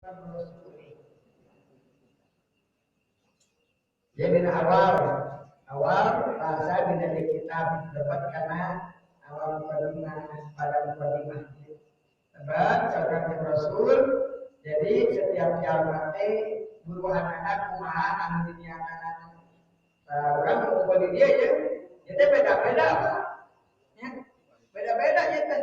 Rasulih. Jadi awal awal bahasa dina kitab dapat karena awal mukadimah pada mukadimah. Sebab sahabat Rasul jadi setiap jalma teh buruhanana kumaha anu diniatanana. Urang ngumpul di dia ya. Jadi beda-beda Pak. Ya. Beda-beda ya teh.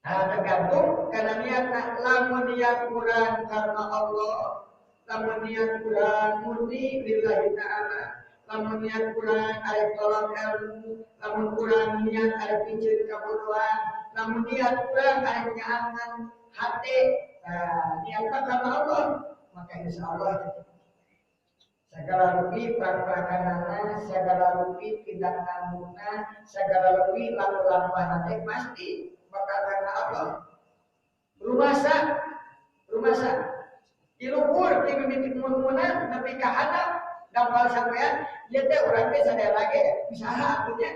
Nah, tergantung karena niatna lamun niat urang karena Allah, lamun niat urang murni lillahi ta'ala, lamun niat urang arek tolak ilmu, lamun urang niat arek piceun kabodohan, lamun niat urang arek nyaangan hate, nah, niatna karena Allah, maka insya Allah segala rupi prak-prakanana, segala rupi tindak tandukna, segala rupi laku-lampahna teh pasti bakal karena Allah. Rumasa, rumasa di luhur di mimiti mun-munan nepi ka handap dampal sampean ieu teh urang teh sadaya lagi usaha atuh nya.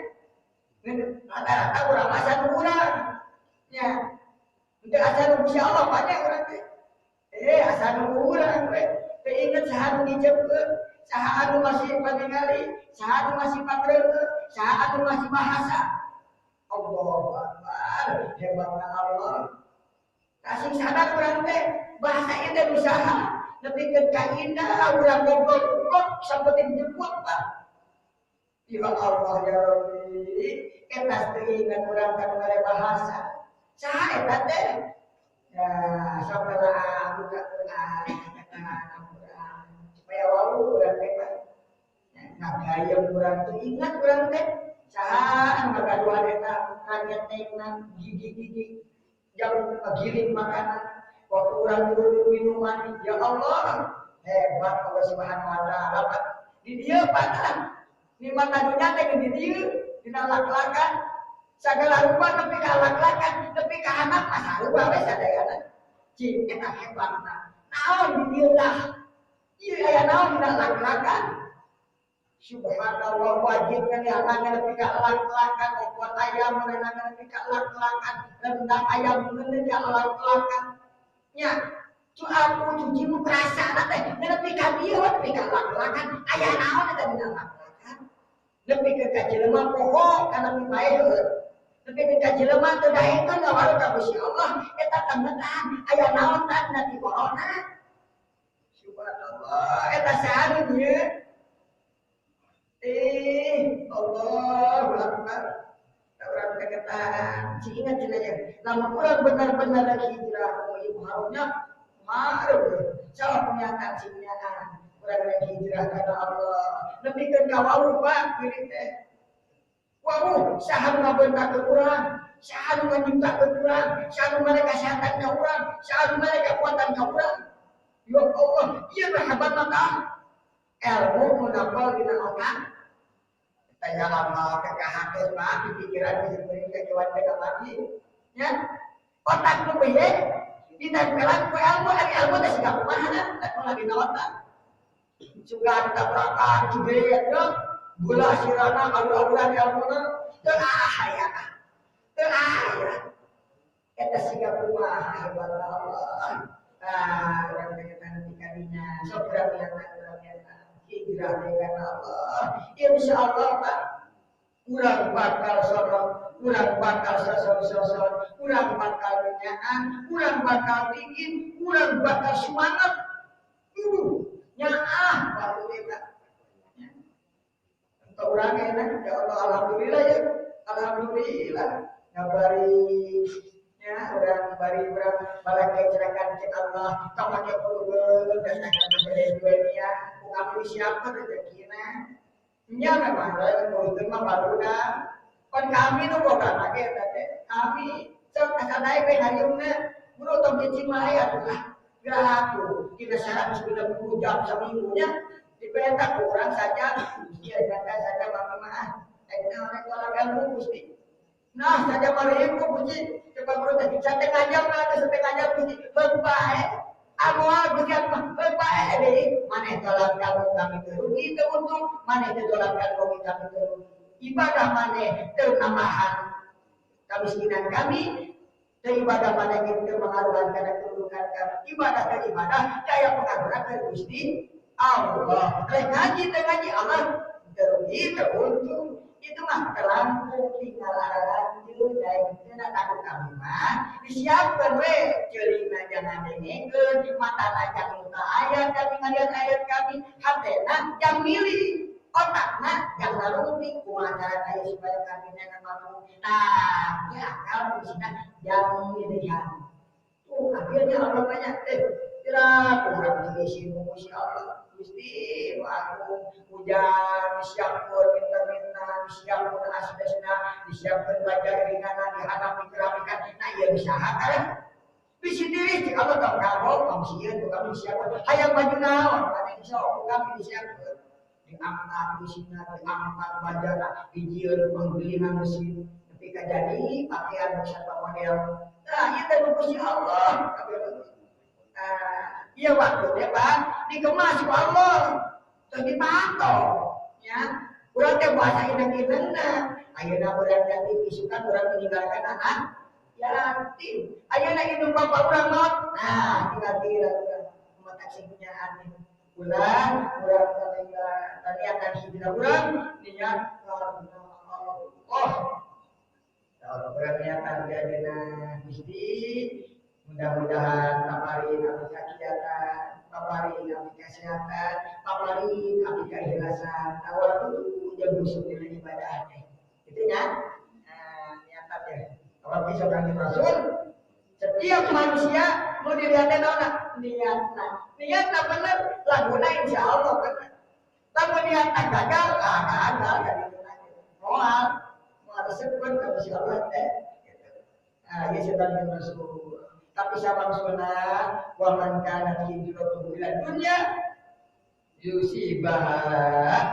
Rata-rata urang mah asa nu urang nya. Henteu asa nu Gusti Allah banyak urang teh. Asa nu urang we. Teu inget saha nu ngijeupkeun, saha anu masih paningali, saha anu masih pangreungeuh, saha anu masih bahasa. Allahu Akbar, hebatna Allah. Kasih sadar urang teh bahasa ieu teh usaha nepikeun ka indah urang goblok sampetin jemput Pak. Ya Allah ya Rabbi, eta teu inget urang kan mere bahasa. Saha eta teh? Ya, sok lah buka Quran, katakan Al-Quran supaya wau urang teh Pak. Ngagayem urang teh ingat urang teh saha anu ngagaduhan eta rakyat gigi-gigi jam giling makanan waktu urang duduk minuman. Ya Allah, hebat Allah Subhanahu wa taala Pak. Di dieu Pak tah nikmat dunya teh di dieu dina lak-lakan segala rupa nepi ka lak-lakan nepi ka anak mah sarua we sadayana. Cing eta hebatna naon di dieu tah ieu aya naon dina lak-lakan. Subhanallah, wajib kan ya nepi ka lak-lakan opor ayam nepi ka lak-lakan rendang ayam nepi ka lak-lakan nya cu aku cuci mu perasaan teh nepi ka dieu nepi ka lak-lakan aya naon eta dina lak-lakan nepi ka jelema poho kana mipaeheun nepi ka jelema teu daekeun ngawaru ka Gusti Allah eta temenan aya naon tah dina ti corona. Subhanallah, eta saha ieu? Allahu Akbar. Urang keketan. Si ingat cenah ya. Lamun urang benar-benar lagi hijrah, oh ieu harumnya mareup. Salah pernyataan si nyaaan. Urang lagi hijrah karena Allah. Nepikeun ka wawuh Pak kieu teh. Wawuh saha nu ngabeuntakeun urang, saha nu nganyiptakeun urang, saha nu mere kasehatan ka urang, saha nu mere kekuatan ka urang. Ya Allah, ieu mah hebatna tah. Ilmu nu napal dina otak. Ya Allah, kekahatus Pak, di pikiran bisa beri kecuali teh mati. Ya. Otak nu behe ditempelan ku ilmu, ari ilmu teh siga kumaha teh dina otak. Sugan tabrakan jebret ya. Bola sirana aur-auran ilmuna teu aya. Teu aya. Eta siga kumaha hebat Allah. Ah, urang teh nanti kadinya sok urang niatan hijrah karena Allah. Insya Allah Pak, urang bakal sorot, urang bakal sosok-sosok, urang bakal menyaan, urang bakal dingin, urang bakal semangat. Nyaah baru kita. Untuk urang enak, ya Allah, alhamdulillah ya, alhamdulillah. Ngabari ya, urang bari urang balake cerakan cek Allah, tong make puluh datang ka dunia, ku kami siapa rezekina. Nya memang ngurukeun mah barudak. Pan kami nu boga lagi eta teh. Kami sok asa daek we hariungna. Buru tong cicing wae atuh lah. Geura kita 160 jam saminggunya diperintah ku urang saja, ieu kata saja mama mah. Eta urang tolak ilmu Gusti. Nah, saja marihim ku Gusti. Coba buru teh satengah jam lah teh setengah jam Gusti. Heug bae. Amoal Gusti mah heug bae deui. Maneh tolak ilmu kami teu rugi teu untung, maneh teu tolak ilmu kami teu rugi. Ibadah maneh teu nambahan kamiskinan kami, Teu ibadah maneh teu mengaruhan kana kedudukan kami. Ibadah teh ibadah daya pengaruhan ke Gusti Allah. Rek ngaji teu ngaji Allah teu rugi teu untung. Itu mah terlampung tinggal araranjeun daek teu takut kami mah disiapkeun we ceulina jangan dengekeun matana jangan muka ayat kami ngaliat ayat kami hatena jang milih otakna jang narungtik kumaha carana ieu supaya kami nyangan mampu. Nah ya akal bisina jang milihan tuh akhirnya Allah banyak tidak kurang diisi Gusti Allah. Gusti aku hujan disiapkeun intermitna disiapkeun asbesna disiapkeun baja ringanan dihadap dikeramikan nah ieu bisa kan bisi diri cik Allah tong kagok tong sieun ku kami disiapkeun hayang baju naon maneh sok ku kami disiapkeun diangkat bisina diangkat bajana dijieun penggilingan mesin nepi ka jadi pakaian sarta model nah ieu teh Gusti Allah. Iya waktu teh Pak dikemas ku Allah teu dipantau ya urang teh bahasa ineng-inengna ayeuna urang jadi isukan urang meninggalkan anak yatim ayeuna indung bapak urang maot nah tinggal kira urang mata singnya aneh ulah urang niatan hijrah urang niat karena Allah kalau urang niatan jadina Gusti mudah-mudahan paparin abdi kakiatan, paparin abdi kesehatan, paparin abdi keikhlasan. Awal itu jam busuk dina ibadah teh. Itu nya niatan teh. Kalau bisa kanjeng Rasul, setiap manusia mau dilihatnya naonna niatna. Niatna bener, laguna insya Allah bener. Lamun niatna gagal, ah gagal jadi moal. Moal resepkeun ka Gusti Allah teh. Nah, ieu sebagai Rasul. Tapi sabang sunnah wa man kana hijratuhu ila dunya yusibah.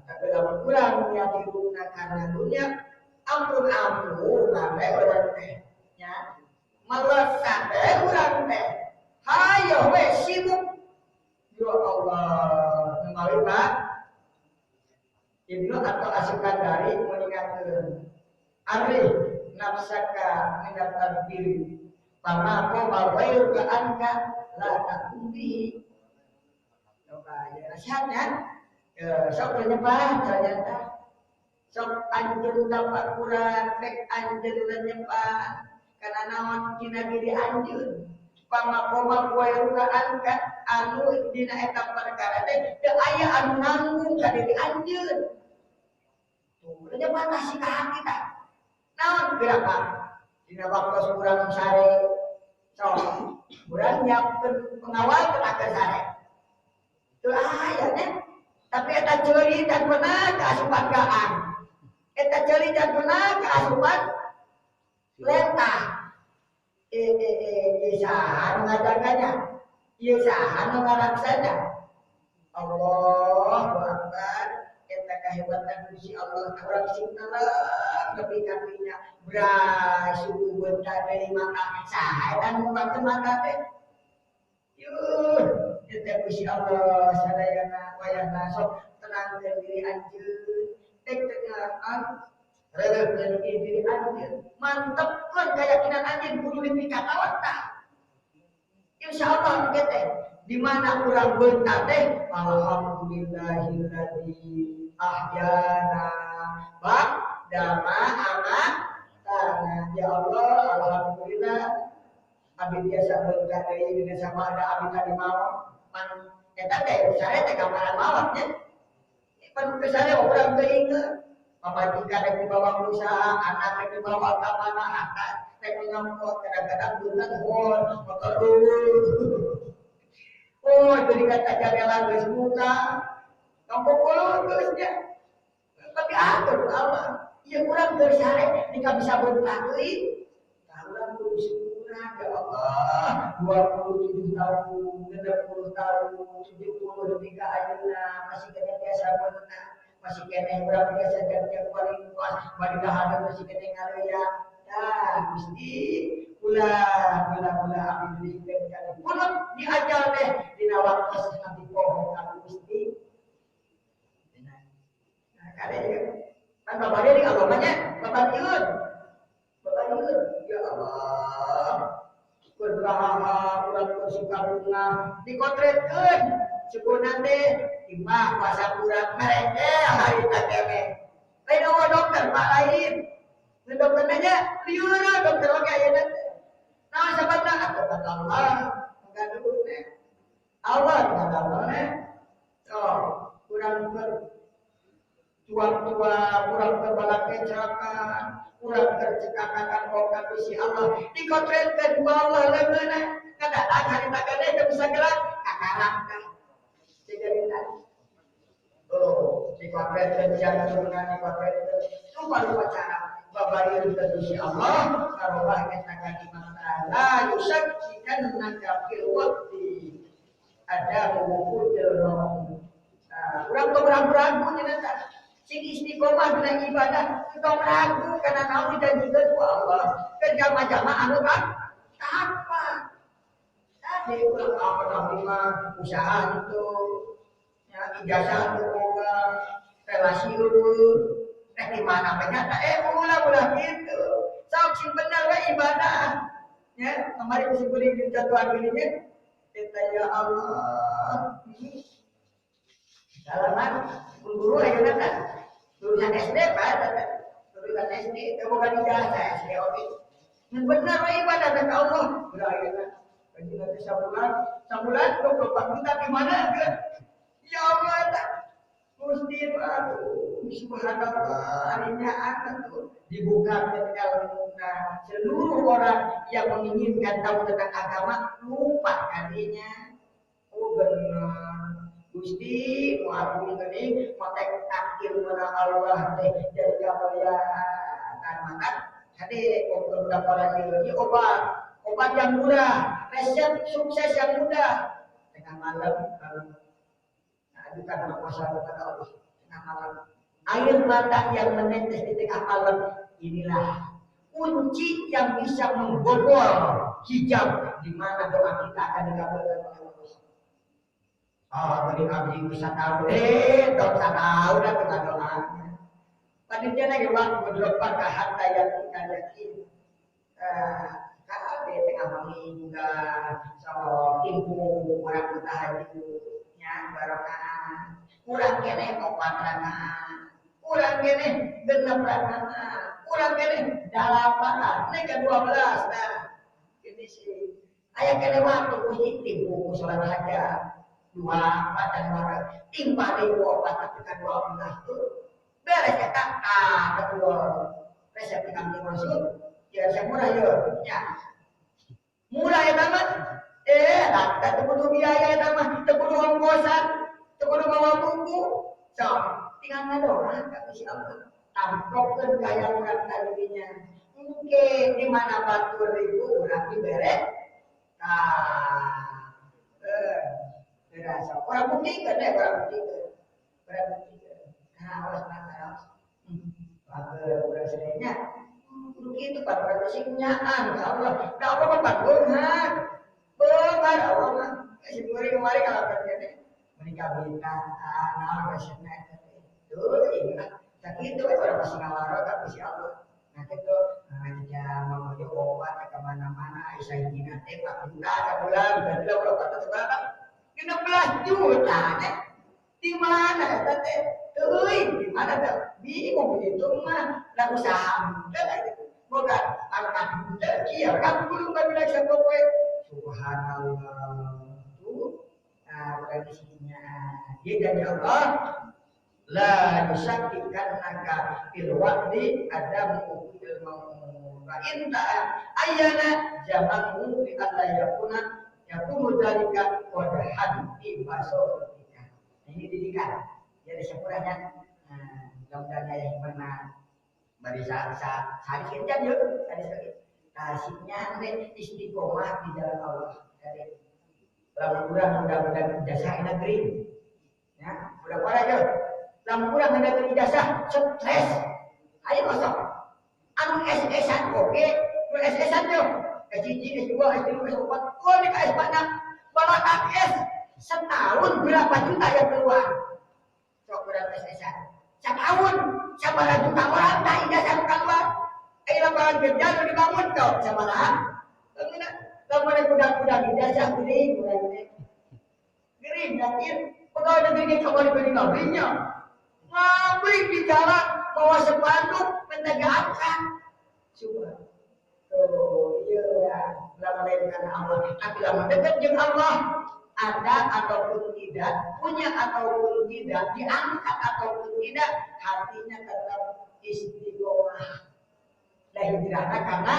Tapi lamun urang niat hirupna karena dunya ampun-ampun sampai urang teh nya melesat teh urang teh hayo we sibuk ya Allah kembali Pak Ibnu atau Asukandari mengingatkan arih nafsaka minat tadbir pama qoma ghairuka anka la takumbi. Coba ya nasihatnya sok lenyepah ternyata sok anjeun dapat kurang rek anjeun lenyepah kana naon dina diri anjeun pama qoma ghairuka anka anu dina eta perkara teh teu aya anu nanggung ka diri anjeun. Tuh lenyepah tah si ka hati tah naon berapa dina waktu urang sare sok urang nyiapkeun pengawal tenaga sare teu aya teh tapi eta ceuli can pernah kaasupan gaang eta ceuli can pernah kaasupan lentah ieu saha nu ngajaganya ieu saha nu ngaraksana Allahu Akbar. Eta kahebatan Gusti Allah urang sing tenang nepi ka dinya bray suku bentar deui mata saha eta nu mukakeun mata teh yuh eta Gusti Allah sadayana wayahna sok tenangkeun diri anjeun tek tenangkeun reuleukeun diri anjeun mantepkeun keyakinan anjeun kudu dipikatawa tah insyaallah engke teh di mana urang bentar teh alhamdulillahilladzi ahyana ba'dama amatana. Ya Allah alhamdulillah abdi biasa bentar deui dina sama ada abdi tadi maot pan eta teh sare teh kamaran maot nya pan sare urang teu inget pamajikan rek dibawa usaha anak rek dibawa ka mana harta rek nyongkot kadang-kadang beunang hol motor dulu. Oh, jadi kata jadela geus muka kampung kolot geus nya. Tapi atur Allah. Ieu urang keur sare nika bisa bentak deui. Tah urang kudu syukuran ya Allah. 27 tahun, 60 tahun, 70 nepi ka ayeuna masih keneh biasa beunang, masih keneh urang biasa jam-jam paling puas, bari dahar masih keneh ngaleyak. Tah Gusti ulah ulah abdi dibikeun kana kunut diajal teh dina waktu abdi poho ka Gusti. Nah kade kan babade di Allah mah nya babadiun. Babadiun ya Allah. Berbahaha urang bersuka bunga dikotretkeun sukuna teh imah puasa kurang mereka harita kene. Lain eueuh dokter Pak lain. Dokter nanya lieur dokter oge ayeuna teh. Nah sababna atuh kata Allah ngaduhun teh. Allah ngaduhun teh. Oh, kurang tua-tua, kurang terbalak kecakan, kurang tercekakakan oka bisi Allah dikotretkeun ku Allah leungeunna kadang harita kene teu bisa gerak kakarang tah. Jadi tadi. Oh, dikotretkeun jantungna dikotretkeun lupa-lupa cara babayeun ka Gusti Allah karobah eta kalimat la yusakkikannaka fil waqti ada wujudil maut. Nah, urang tong ragu-ragu cenah tah. Sing istiqomah dina ibadah tong ragu kana naon dijanjikeun ku Allah. Keur jama-jama anu takwa. Tadi urang apa nabi mah usaha henteu, ya ijazah henteu boga, relasi eueuh. Di mana nyata ulah-ulah gitu. Sok sing bener we ibadah. Ya, kemarin musim kuning di jatuhan gini nya. Kita ya Allah. Salaman guru ayeuna tah. Lulusan SD Pak eta. Lulusan SD teu boga ijazah SD oge. Ngan bener we ibadah ka Allah. Geura ayeuna. Gaji teh sabulan, sabulan 24 juta di mana ke? Ya Allah eta. Gusti aduh, subhanallah, harinya akan tuh dibuka ilmu. Nah, seluruh orang yang menginginkan tahu tentang agama lupa kalinya. Oh benar, Gusti, mau agung geuning, mau tek takdir mana Allah teh jadi kemuliaan maka hade untuk para ieu obat, obat yang murah, resep sukses yang mudah. Tengah malam kalau ajukan puasa kepada Allah tengah malam. Air mata yang menetes di tengah malam inilah kunci yang bisa membobol hijab di mana doa kita akan dikabulkan oleh Allah. Ah, beri abdi bisa tahu, dok tahu dah tengah doanya. Panitia lagi waktu berdepan ke harta yang kita yakin. Kalau di tengah bengi juga so timpu orang tahajud nya barokah. Kurang kene opat rakaat, kurang kene 6 rakaat, kurang kene 8, naik ke 12. Nah, ini sih. Aya kene waktu kusi timpu salat hajat 2 4 dan 2 timpa deui opat tapi kan 12 tuh. Beres eta kedua resep Kanjeng Rasul ya resep murah ya. Ya. Murah eta mah. Teu kudu biaya eta mah, teu kudu ongkosan, teu kudu mawa buku. Sok, tinggal ngadoa ka Gusti Allah. Tampokkeun kaya urang tadinya. Engke di mana batur ribu urang dibere. Tah. Rasa orang buktikeun deh, orang buktikeun. Orang buktikeun. Nah, awas awas. Bager urang sadayana. Kudu kitu Pak, urang sing nyaan ka Allah. Da Allah mah panggongan. Beunghar Allah mah. Si kemarin kalau kerja teh menikah berita, naon resepna eta teh. Tuh, ingat. Sakitu we urang pasti ngawaro ka Gusti Allah. Nah kitu, nah mau obat ke mana-mana, isa hijina teh 4 juta sabulan, berarti lah berapa tuh berapa? 16 juta teh. Di mana eta teh? Teuing, di mana teh? Bingung begitu mah, lah usaha teh boga pangkat teh kieu kan kudu barudak sapopoe. Subhanallah. Tuh, nah tradisinya. Dia janji Allah la yusakkikannaka fil waqti adam fil maut. Fa inta ayyana jamanmu li alla yakuna yakunu dzalika qadhan fi basotika. Ini didikan. Jadi sempurnanya. Nah, mudah-mudahan aya hikmahna. Bari sa kencan yeuh, sari sakit. Tasihnya istiqomah di jalan Allah. Jadi lamun urang mudah-mudahan ijazah negeri. Ya, mudah-mudahan aja. Lamun urang hendak ijazah stres. Ayo kosong. Anu SS-an oke, nu SS-an yo. S1, S2, S3, S4, oh di S4 na balatak S setahun berapa juta yang keluar? Sok berapa SS-an? Setahun sabaraha juta orang tah ijazah nu keluar. Ayo Lapangan kerja nu dibangun kau sabaraha? Lamun budak-budak ijazah gering urang teh. Gering yakin pegawai negeri ge kamari beri ngabrinya. Ngabri di jalan bawa spanduk minta diangkat. Subhanallah. Tuh, iya lama lain karena Allah. Tapi lama dekat dengan Allah, ada ataupun tidak, punya ataupun tidak, diangkat ataupun tidak, hatinya tetap istiqomah. Lah hijrahna karena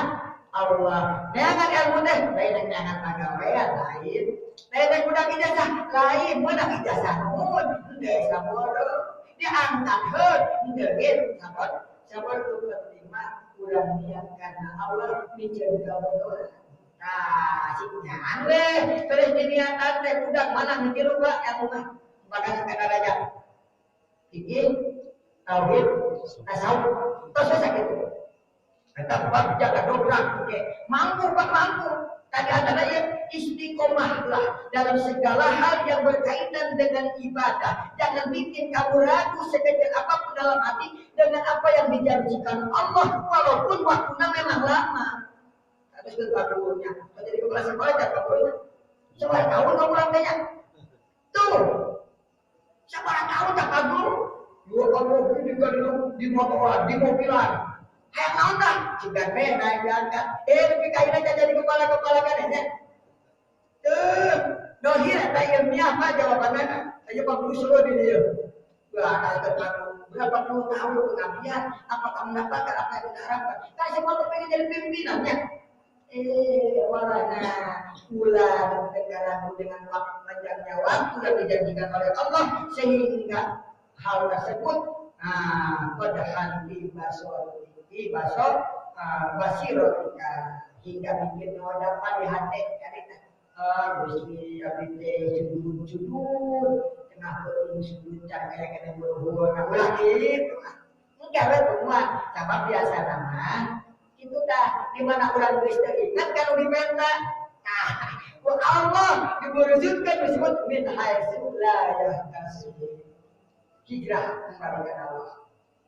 Allah. Neangan ilmu teh, lain neangan pagawean lain. Lain budak ijazah lain, budak ijazah mun henteu sabodo. Diangkat heut, henteu ge sabot. Sabot nu penting mah urang niat karena Allah miceun kabodohan. Nah, sing we terus diniatan teh budak mana nu tilu ba ilmu mah bakal ka daraja. Fikih, tauhid, tasawuf. Tos sakitu. Eta bab jaga dobrak oke. Mampu Pak mampu. Tadi antara istiqomahlah dalam segala hal yang berkaitan dengan ibadah. Jangan bikin kamu ragu sekecil apapun dalam hati dengan apa yang dijanjikan Allah walaupun waktunya memang lama. Terus ke gurunya, jadi kepala sekolah jangan gurunya. Sebar tahun kamu rantainya. Tuh, sebar tahun tak guru. Dua kamu di motoran, di mobilan. Hayang naon tah? Cigan we naik diangkat. Lebih kaya jadi kepala-kepala kan nya. Tuh, dohir eta ilmiah apa jawabanna? Ayo Pak Guru suruh di dieu. Wah, berapa puluh tahun pengabdian, apakah mendapatkan apa yang kita harapkan? Kan semua kepengen jadi pimpinannya. Warna ulah dan dengan waktu panjangnya waktu yang dijanjikan oleh Allah sehingga hal tersebut pada hati basor basirotika hingga bikin noda di hati karena Gusti abdi teh sujud tengah peuting sujud can kaya kena buru-buru nah ulah kitu engke we tungguan sabab biasa nama itu dah di mana urang geus teu ingat kalau dipenta nah ku Allah diburujudkeun disebut min haitsu la yahtasib. Hijrah kembali ke Allah.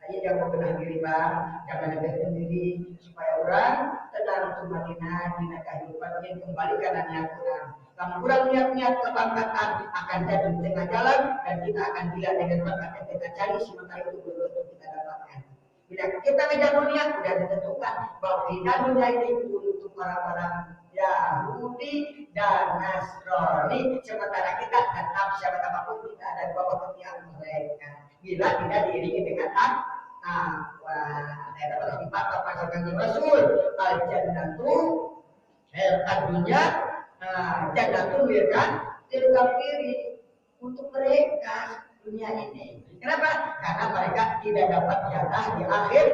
Ayo jangan benar diri Pak, jangan ada sendiri supaya orang tenang tumanina dina kehidupan yang kembali karena niat kurang. Kalau kurang niat-niat kebangkatan akan jadi di tengah jalan dan kita akan gila dengan bakat yang kita cari sementara itu belum tentu kita dapatkan. Bila kita ngejar dunia sudah ditentukan bahwa kita dunia ini untuk orang-orang Yahudi dan Nasrani, sementara kita tetap siapa apapun kita ada di bawah ketiak mereka. Bila tidak diiringi dengan takwa. Nah, itu dipatok pasal Kanjeng Rasul al jannatu ad-dunya jannatu lil kafiri, untuk mereka dunia ini. Kenapa? Karena mereka tidak dapat jatah di akhir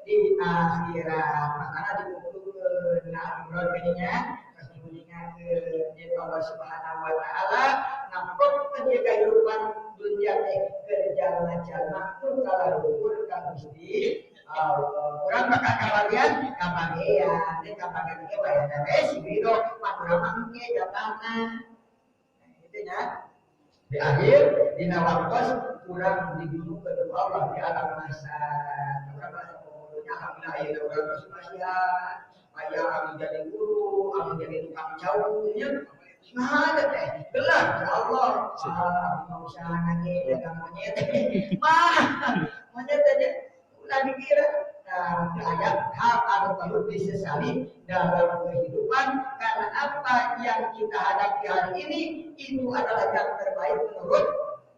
di akhirat. Makanya dikumpulkan nah Imran kadinya terus diulingakeun Allah Subhanahu wa taala ngampok ke kehidupan dunia teh kerja jalma nu kaluhur ka Gusti Allah. Urang bakal kabagian kabagian teh kabagian ge bayana we si ridho mah urang mah engke jatahna. Nah, itu nya. Di akhir dina waktos urang dibunuh ke Allah di alam masa. Urang masa pemuluhnya alhamdulillah ayeuna urang geus masihan. Aya anu jadi guru, anu jadi tukang caunya. Nah, teh gelar ya Allah. Ah, abdi mah usahana ge dagang monyet. Mah, monyet teh ulah dikira. Nah, aya hal anu perlu disesali dalam kehidupan karena apa yang kita hadapi hari ini itu adalah yang terbaik menurut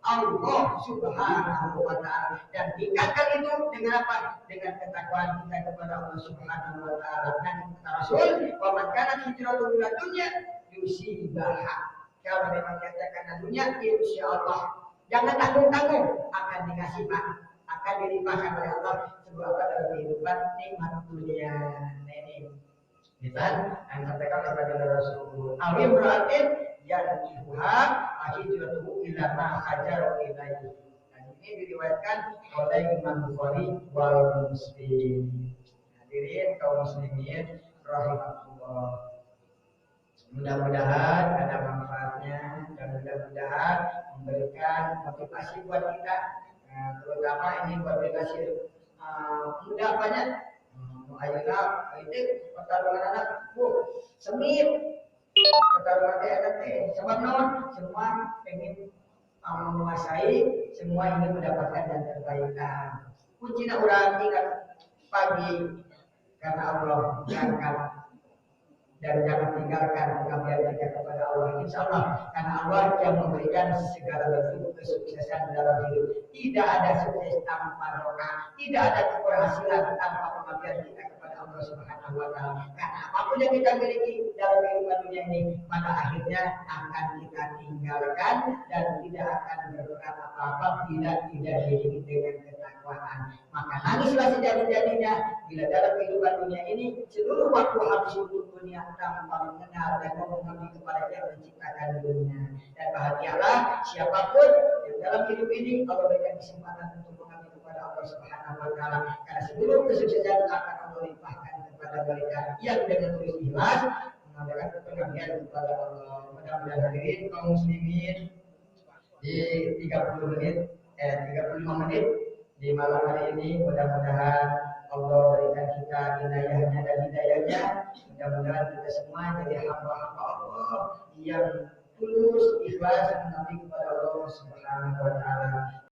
Allah Subhanahu wa taala. Dan tingkatkan itu dengan apa? Dengan ketakwaan kita kepada Allah Subhanahu wa taala. Dan kata Rasul, "Wa man kana hijratuhu ila dunya yusibaha." Kalau memang niatnya karena dunia, insya Allah jangan tanggung-tanggung akan dikasih Pak, akan dilimpahkan oleh Allah sebuah apa dalam kehidupan nikmat dunia. Nah, ini kita yang sampaikan oleh baginda Rasul. Awi imra'atin yankihuha hijratuhu ila ma hajaru ilaihi. Dan ini diriwayatkan oleh Imam Bukhari wal Muslim. Hadirin kaum muslimin rahimakumullah. Mudah-mudahan ada manfaatnya dan mudah-mudahan memberikan motivasi buat kita. Nah, terutama ini buat generasi muda banyak. Ayeuna itu pertarungan anak bu sengit pertarungan teh eta teh sebab naon semua ingin menguasai, semua ingin mendapatkan yang terbaik. Kuncina urang ingat pagi karena Allah berangkat dan jangan tinggalkan pengabdian kita kepada Allah. Insya Allah, karena Allah yang memberikan segala bentuk kesuksesan dalam hidup. Tidak ada sukses tanpa doa, tidak ada keberhasilan tanpa pengabdian kita kepada Allah Subhanahu wa Ta'ala. Karena apapun yang kita miliki dalam kehidupan dunia ini, pada akhirnya akan kita tinggalkan dan tidak akan berperan apa-apa bila tidak diiringi dengan ketakwaan. Maka nangislah sejadi-jadinya bila dalam kehidupan dunia ini seluruh waktu habis untuk dunia tanpa mengenal dan mengabdi kepada yang menciptakan dunia. Dan bahagialah siapapun yang dalam hidup ini Allah berikan kesempatan untuk mengabdi kepada Allah Subhanahu wa Ta'ala. Karena seluruh kesuksesan akan Allah limpahkan kepada mereka yang dengan tulus ikhlas mengadakan pengabdian kepada Allah. Mudah-mudahan hadirin kaum muslimin di 30 menit 35 menit di malam hari ini, mudah-mudahan Allah berikan kita inayahnya dan hidayahnya. Mudah-mudahan kita semua jadi hamba-hamba Allah yang tulus ikhlas mengabdi kepada Allah Subhanahu wa Ta'ala.